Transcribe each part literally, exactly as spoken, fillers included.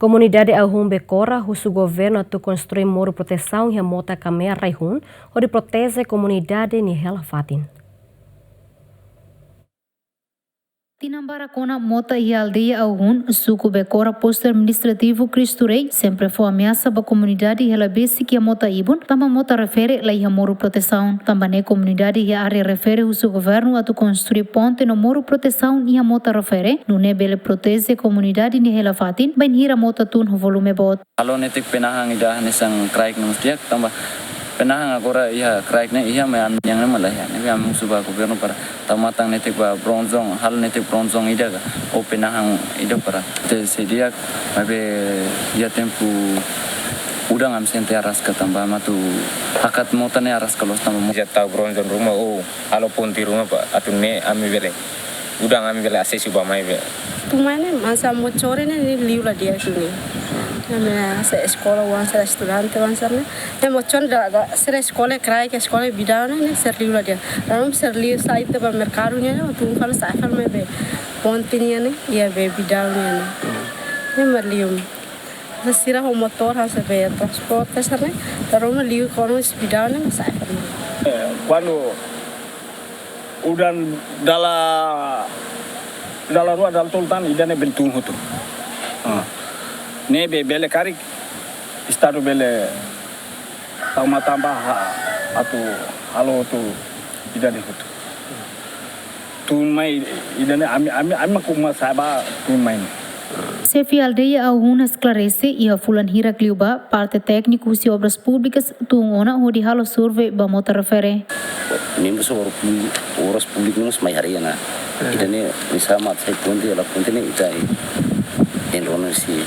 Komunidade Au-hun Bekora husu governu atu konstrui moru protesaun iha mota kamea rai-hun, hodi proteje komunidade nia hela-fatin. Tinan barak ona mota iha aldeia Au-hun, suku Bekora, postu administrativu Cristo Rei, sempre fó ameasa ba komunidade hela besik iha mota ibun, tanba mota refere la iha moru protesaun. Tanba ne'e komunidade iha área refere husu governu atu konstrui ponte no moru protesaun iha mota refere, nune'e bele proteje komunidade nia hela-fatin, bainhira mota tun ho volume boot. Halo netik penahan ida hanesan kraik ne'e mós di'ak, tanba penahan agora iha kraik ne'e iha, maibé ami-nian ne'e mak la iha. Ne'ebé ami husu ba governu para tau matan netik ba bronzong, halo netik bronzong ida ka, ou penahan ida para. Te se di'ak, maibé iha tempu udan ami sente araska tanba ami atu hakat mota ne'e araska loos tanba mo- Ita tau bronzong ruma ou halo ponte ruma para atu nune'e ami bele, udan ami bele asesu ba mai be. Tun mai ne'e, hanesan mochore ne'e, ne'e liu la di'ak ne'e. Ami hanesan eskola oan, hanesan estudante oan hanesan ne'e. Ne'e mochore da, da, sira eskola kraik, eskola bidau ne'e, ne'e sira liu la di'ak. Lalu sira liu sai ita ba merkadu ne'e, ne'e tun kala sa'e fali mai be ponte ne'e, ne'e, iha be bidau ne'e, ne'e. Ne'e mak liu. Hanesan sira ho motór hanesan be transporte hanesan ne'e, lalu mak liu kona bidau ne'e, sa'e fali mai. Eh, kuandu udan dala, dala rua, dala tolu tan, ida-ne'e bele tun hotu. Ah. Ne'ebé bele karik, Estadu bele tau matan ba ha-, atu halo hotu ida-ne'e hotu. Tun mai ida-ne'e ami, ami, ami mak uma sa'e ba tun mai ne'e. Xefe aldeia Au-hun esklarese, iha fulan hirak liubá, parte tékniku husi Obras Públikas tun ona hodi halo survei ba mota refere. Membru Obras Públi-, Obras Públikas mós mai haree ona. Ida-ne'e, misa mak sai ponte, la ponte ne'e ita, eh, en rona si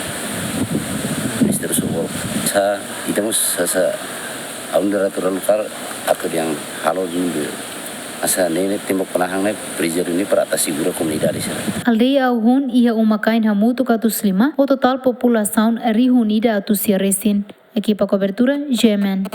Ministériu Socorro. Sa, ita mós sa, sa, aun dara tura lukar, atu dehan halo dulu. Hanesan ne'e, ne'e tembok penahan ne'e, presiza duni para atu asegura komunidade sira. Aldeia Au-hun iha uma-kain hamutuk atus lima, ho totál populasaun rihun ida atus sia resin. Ekipa kobertura, G M N.